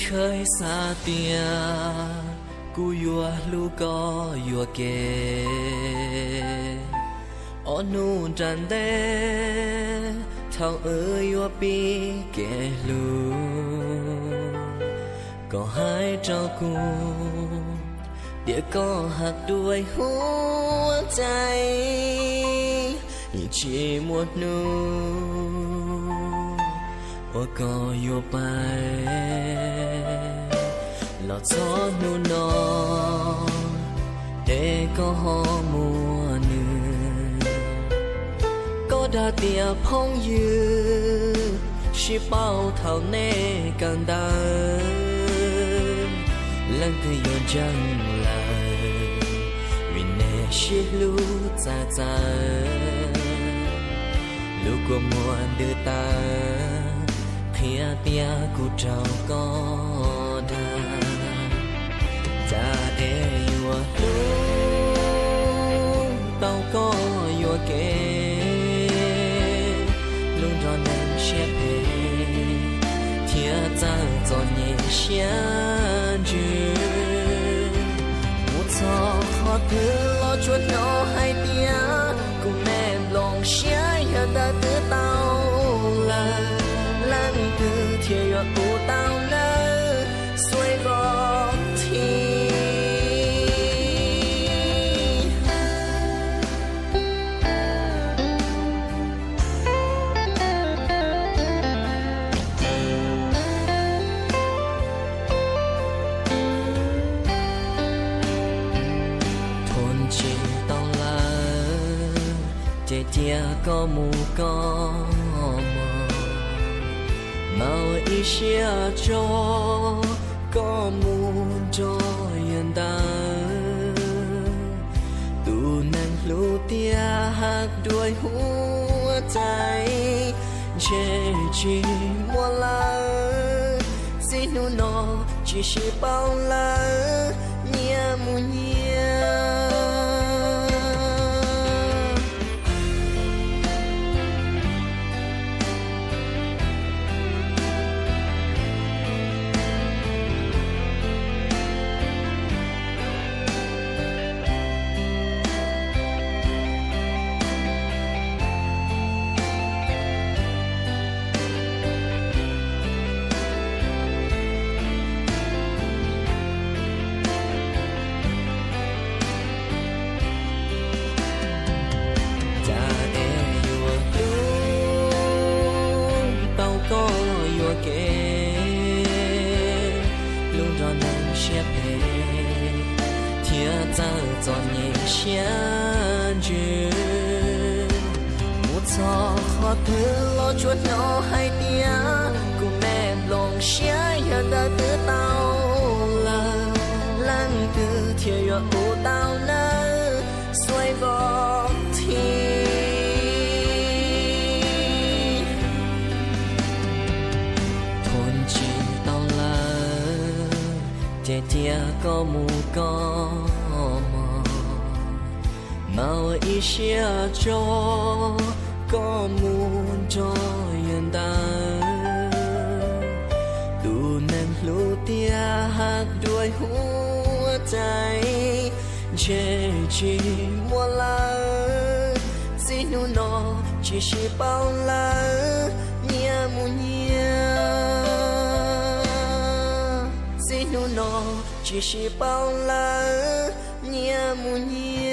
Khawv xav tias kuv yuav hlub koj yuam kev, ob hnub nram ntej thaum wb yuav pib kev hlub, koj hais rau kuv tias koj hab duav huab cai, yeej tsis muaj hnub uas koj yuav pais. Los txog hnub no, es koj ho muaj nws. Koj dag tias phooj ywg, sib paub thaum nej kawm ntawv, leej twg yuav ntseeg lawm, vim nej sib hlub txawv txawv. Lub kua muag ntws tawv qhia tias kuv raug koj dag. Cas es yuav hlub tau koj yuam kev, hlub nrog neeg siab phem, thiab txawj txom nyem siab ntsws. Mus txog qhov twg los tsuas hnov hais tias kuv me nplooj siab yog ntawd twb tau lawm, leej twg thiaj yuav ua tau nawb, xuav vov thi. Thov tsis tau lawm, ces cia koj mus koj mog, mas ua ib siab tso koj mus nrog yawg ntawd. Tus neeg hlub tiag hab duav huab cai, ntshe tsis muaj lawm, txij hnub no tsis sib paub lawm, nyias mus nyias. Cas es yuav hlub tau koj yuam kev, hlub nrog neeg siab phem, thiab txawj txom nyem siab ntsws. Mus txog qhov twg los tsuas hnov hais tias kuv me nplooj siab yog ntawd twb tau lawm, leej twg thiaj yuav ua tau nawb, xuav vov thi. Thov tsis tau lawm, ces cia koj mus koj mog, mas ua ib siab tso koj mus nrog yawg ntawd. Tus neeg hlub tiag hab duav huab cai, ntshe tsis muaj lawm, txij hnub no tsis sib paub lawm, nyias mus nyias. Txij hnub no tsis sib paub lawm, nyias mus nyias.